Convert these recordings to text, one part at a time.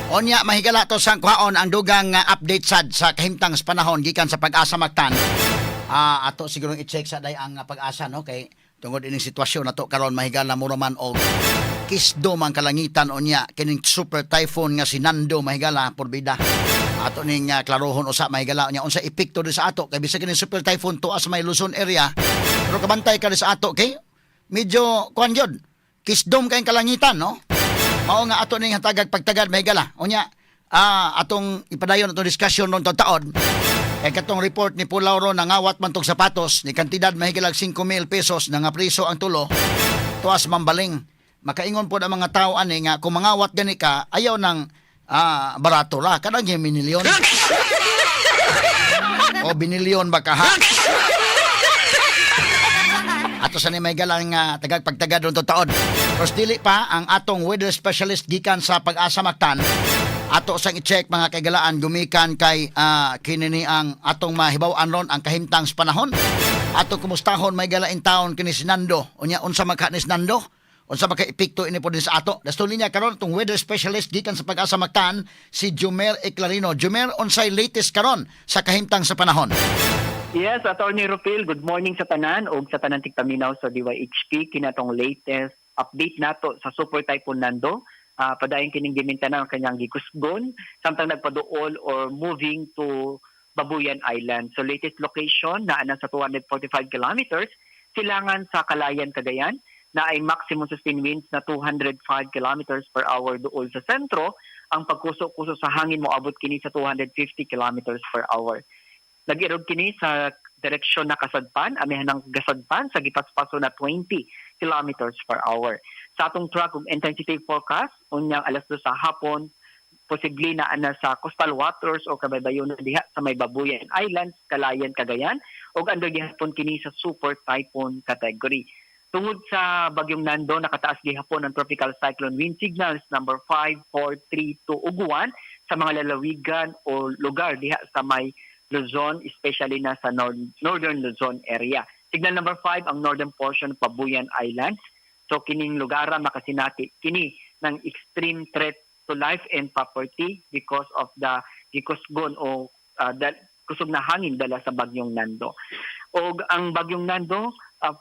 Onya, mahigala to sang kuhaon ang dugang update sad sa kahimtang sa panahon gikan sa Pag-asa Mactan. Ato siguro i-check sa day ang Pag-asa, no, kay tungod ining sitwasyon nato karon, mahigala, mura man og kisdo man kalangitan. Unya kining super typhoon nga si Nando, mahigala, porbida ato ning klarohon usa, mahigala, unya unsa epekto di sa ato, kay bisag kining super typhoon tuas sa may Luzon area, pero kabantay ka di sa ato kay medyo kuan gyud, kisdom kay kalangitan, no? Mao nga ato ning hatagag pagtagad, mahigala. Unya atong ipadayon atong discussion ron taon kay katong report ni Pulaw ron, nangawat man tog sapatos ni kantidad, mahigala, 5,000 pesos na nga priso ang tulo tuas Mambaling. Makaingon pod ang mga tao ani nga kung mangawat gani ka, ayaw nang barato ra, kanang yung minilyon o binilyon ba ka, ha? Ato sa ni may galang nga tagag pagtagad ron taon. Pero dili pa ang atong weather specialist gikan sa Pag-asa Mactan. Ato sang i-check, mga kaigalaan, gumikan kay kini ni ang atong mahibaw-an ron ang kahimtang sa panahon. Ato kumustahon, may gala, in town kini si Nando. Unya unsa man ka ni si Nando? Unsa ba ka epekto ini po din sa ato? Dasto linya karon atong weather specialist gikan sa Pag-asa Mactan, si Jumer Eclarino. Jumer, unsay latest karon sa kahimtang sa panahon? Yes, Attorney Rupil, good morning sa tanan ug sa tanan tigpaminaw sa DYHP, kinatong latest update nato sa Super Typhoon Nando. Padayon kining gimintanan ang kanyang gikusgon samtang nagpaduol or moving to Babuyan Island. So latest location naa na sa 245 kilometers silangan sa Kalayan, Cagayan, na ay maximum sustained winds na 205 kilometers per hour duol sa sentro. Ang pagkuso-kuso sa hangin, moabot kini sa 250 kilometers per hour. Nag-irog kini sa direksyon na kasadpan, amihan ng gasadpan sa gipaspaso na 20 kilometers per hour. Sa atong track ug intensity forecast, unyang alas 2 sa hapon, posible na ana sa coastal waters o kabaybayon diha sa may Babuyan Islands, Kalayan, Cagayan, ug under gihapon kini sa super typhoon category. Tungod sa bagyong Nando, nakataas gihapon ang tropical cyclone wind signals number 5, 4, 3, 2 ug 1 sa mga lalawigan o lugar diha sa may Luzon, especially na sa northern Luzon area. Signal number 5 ang northern portion of Babuyan Islands. So kining lugara, makasinati kini ng extreme threat to life and property because of the gikusgon o kusog na hangin dala sa bagyong Nando. Og ang bagyong Nando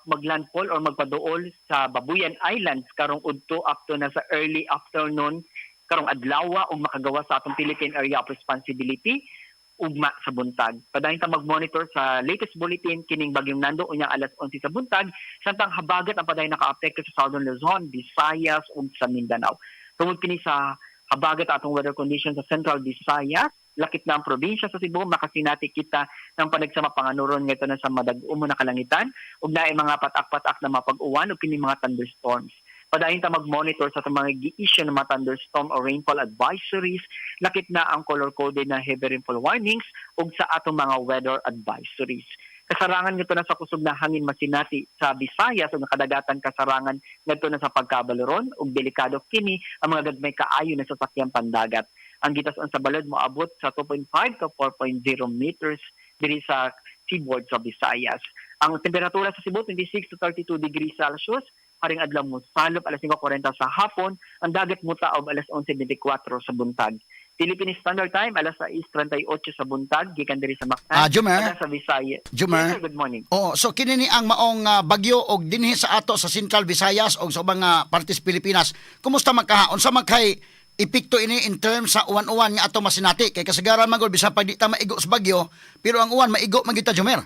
maglandfall or magpaduol sa Babuyan Islands karong udto up to na sa early afternoon karong adlaw ug makagawa sa atong Philippine Area of Responsibility ugma sa buntag. Padayon ta mag-monitor sa latest bulletin kining bagyong Nando unyang alas 11 sa buntag, samtang habagat ang padayon naka-apekto sa Southern Luzon, Visayas ug sa Mindanao. Tungod kini sa habagat, atong weather conditions sa Central Visayas, lakip na ang probinsya sa Cebu, makasinati kita ng panagsama panganuron ngadto na sa madag-um na kalangitan ug naay mga patak-patak na mapag-uwan ug kini mga thunderstorms. Padayon ta mag-monitor sa atong mga gi-issue ng mga thunderstorm or rainfall advisories, lakip na ang color-coded na heavy rainfall warnings ug sa atong mga weather advisories. Kasarangan ngadto na sa kusog na hangin masinati sa Visayas ug nakadagatan kasarangan ngadto na sa pagkabaloron ug delikado kini ang mga gagmay kaayo na sasakyan pandagat. Ang gitas-on sa balod moabot sa 2.5 to 4.0 meters diri sa seaboard sa Visayas. Ang temperatura sa Cebu, 26 to 32 degrees Celsius. Haring adlaw mo salop alas 5:40 sa hapon, ang dagat mutaob alas 11:24 sa buntag. Philippine Standard Time, alas 6:38 sa buntag gikan diri sa Mactan. Jumer? Taga sa Visayas. Jumer? Yes, sir, good morning. Oh, so kini ni ang maong bagyo og dinhi sa ato sa Central Visayas og sa ubang partes Pilipinas. Kumusta man kaha? Unsa man kay epekto ini in terms sa uwan-uwan nga ato masinati? Kay kasagaran man gud, bisan pa di ta maigo sa bagyo, pero ang uwan maigo man gyud ta, Jumer.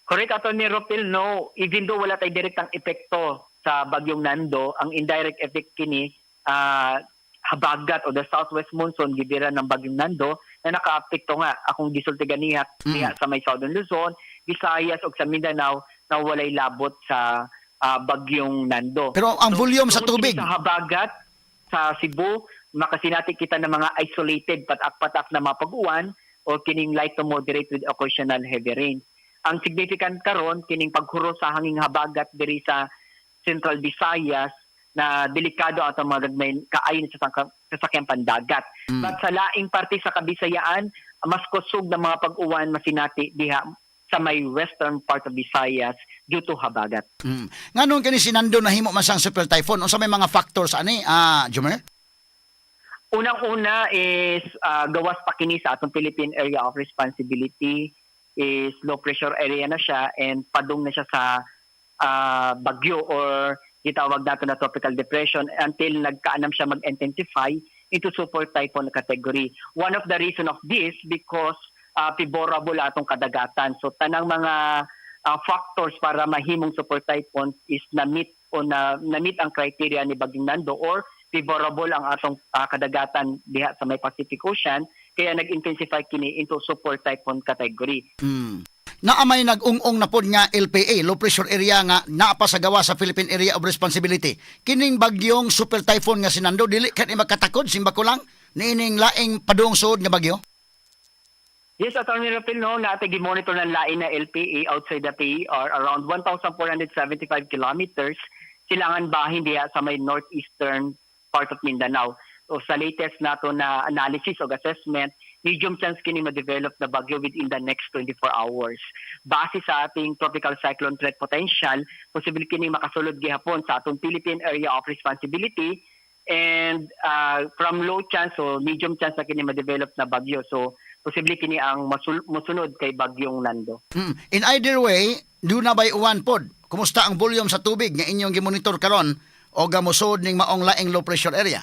Correct, Atty. Ropil, no. Even though wala tay direktang epekto sa bagyong Nando, ang indirect effect kini habagat o the southwest monsoon gibira ng bagyong Nando na nakaapekto nga akong gisulti ganiha diha sa may Southern Luzon, Visayas ug sa Mindanao na walay labot sa bagyong Nando. Pero ang So, volume sa tungod kini tubig, sa habagat sa Cebu, makasinati kita ng mga isolated patak-patak na mapag-uwan o kining light to moderate with occasional heavy rain. Ang significant karon kining paghuro sa hanging habagat diri sa Central Visayas na delikado atong mga gagmay kaayo sa sasakyan pandagat. But sa laing parte sa Kabisayaan, mas kusog na mga pag-uwan masinati diha sa may western part of Visayas due to habagat. Nganong kini si Nando nahimo man siyang super typhoon? Unsa may mga factors ani, Jumer? Unang-una is gawas pa kini sa atong Philippine Area of Responsibility, is low pressure area na siya and padung na siya sa bagyo or gitawag nato na tropical depression until nagkaanam siya mag-intensify into super typhoon category. One of the reason of this, because favorable atong kadagatan. So tanang mga factors para mahimong super typhoon is na-meet o na-meet ang criteria ni Bagyong Nando or favorable ang atong kadagatan diha sa may Pacific Ocean, kaya nag-intensify kini into super typhoon category. Naa may nag-ung-ong na pod nga LPA, low pressure area, nga naa pa sa gawas sa Philippine Area of Responsibility. Kining bagyong super typhoon nga si Nando, dili kani makatakod, simbako lang, niining laing padung suod nga bagyo? Yes, Attorney Rapil, no, naa tay monitor ng lain na LPA outside the PAR, around 1,475 kilometers silangan bahin diha sa may northeastern part of Mindanao. So sa latest nato na analysis o assessment, medium chance kini ma-develop na bagyo within the next 24 hours. Base sa ating tropical cyclone threat potential, posible kini makasulod gihapon sa atong Philippine Area of Responsibility and from low chance o medium chance na kini ma-develop na bagyo. So posible kini ang mosunod kay Bagyong Nando. In either way, duna bay uwan pod? Kumusta ang volume sa tubig nga inyong gimonitor karon o gamusod ning maong laing low pressure area?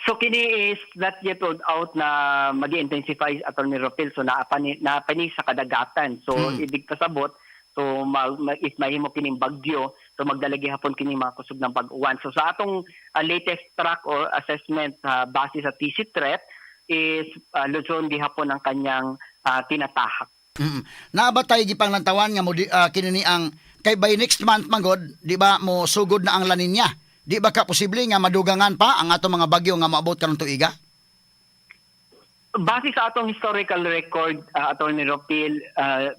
So kini is not yet ruled out na mag-intensify, Attorney Rapil. So naa pa ni sa kadagatan. So ibig pasabot, so if mahimo kining bagyo, so magdala gihapon kining mga kusog ng pag-uwan. So sa atong latest track or assessment base sa TC threat is Luzon gihapon ang kanyang tinatahak. Naa ba tay gipanglantawan nga mo di, kini ni ang kay by next month manggod, di ba, mo sugod na ang La Nina? Di ba ka posible nga madugangan pa ang atong mga bagyo nga maabot karong tuiga? Base sa atong historical record, Attorney Ropil,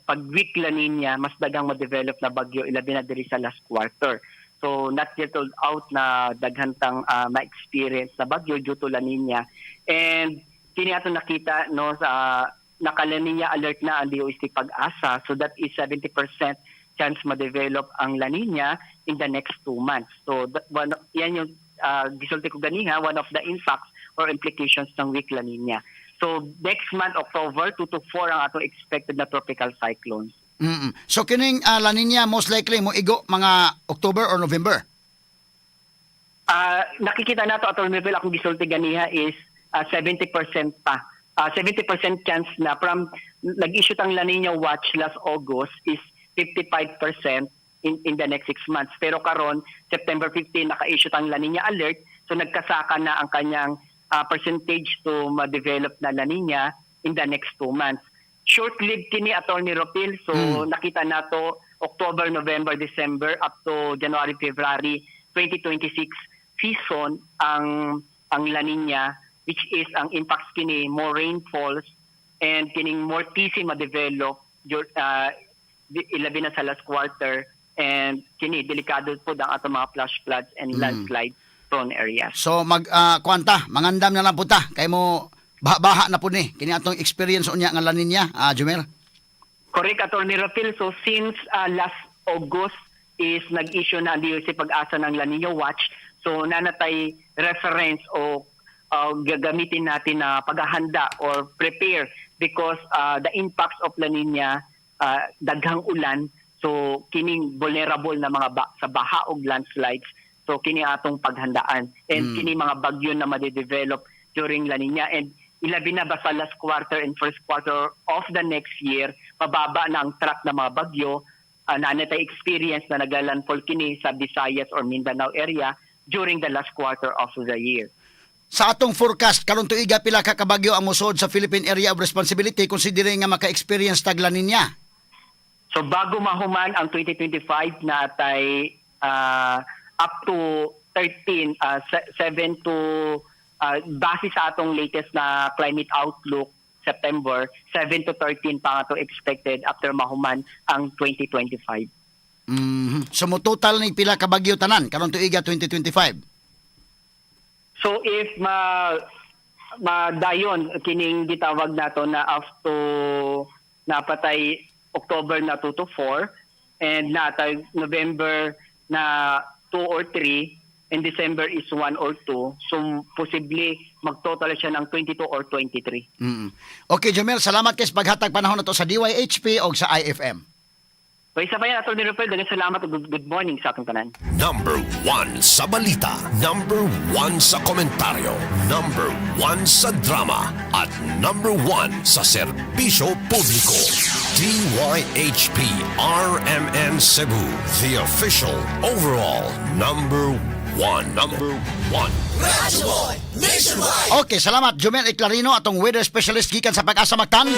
pag weak La Nina, mas daghang ma-develop na bagyo, ilabi na diri sa last quarter. So, not yet ruled out na daghan tang ma-experience na bagyo due to La Nina. And kini ato nakita, no, sa naka-La Nina alert na ang DOST PAGASA. So that is 70% chance ma-develop ang La Nina in the next 2 months. So that, one, yan yung gisulti ko ganiha, one of the impacts or implications ng weak La Nina. So next month, October, 2 to 4 ang atong expected na tropical cyclones. So kining La Nina, most likely mo igo mga October or November. Nakikita nato, Atty. Mabel, akong gisulti ganiha is 70% pa. 70% chance na from nag-issue tang La Nina watch last August is 55% in the next 6 months. Pero karon September 15, naka-issue tang La Nina alert, so nagkasaka na ang kanyang percentage to ma-develop na La Nina in the next 2 months. Short-lived kini, Attorney Ropil, so nakita nato October, November, December up to January, February 2026 season ang La Nina, which is ang impacts kini more rainfalls and kining more TC ma-develop ilabi na sa last quarter, and kini delikado po ang atong mga flash floods and landslide prone areas. So mag kuanta, mangandam na lang po ta kay mo baha-baha na po ni kini atong experience unya nga La Nina, Jumer. Correct, Attorney Rafil. So since last August is nag-issue na ang DOST PAGASA ng La Nina Watch. So naa na tay reference o gagamitin natin na paghahanda or prepare because the impacts of La Nina, daghang ulan, so kining vulnerable na mga sa baha og landslides. So kini atong paghandaan and kini mga bagyo na madedevelop during La Nina, and ilabi na ba sa last quarter and first quarter of the next year, mababa na ang track ng mga bagyo. Naa na tay experience na naglalandfall kini sa Visayas or Mindanao area during the last quarter of the year. Sa atong forecast karon tuiga, pila ka kabagyo ang mosod sa Philippine Area of Responsibility considering nga maka-experience tag La Nina? So bago mahuman ang 2025, naa tay up to 13, 7 to base sa atong latest na climate outlook September, 7 to 13 pa nga to expected after mahuman ang 2025. So mo total ni pila ka bagyo tanan karon tuiga 2025? So if ma madayon kining gitawag nato na up to naa pa tay October na 2 to 4 and naa tay November na 2 or 3. In December is 1 or 2. So posible mag-total siya ng 22 or 23. Okay, Jomel, salamat kay sa paghatag panahon nato sa DYHP o sa IFM. So isa pa yan, Atty. Rufil, daghang salamat ug good morning sa atong tanan. Number 1 sa balita. Number 1 sa komentaryo. Number 1 sa drama. At number 1 sa serbisyo publiko. DYHP RMN Cebu. The official overall number 1. Number 1. Okay, salamat, Jomel Eclarino, atong weather specialist gikan sa Pag-asa Mactan.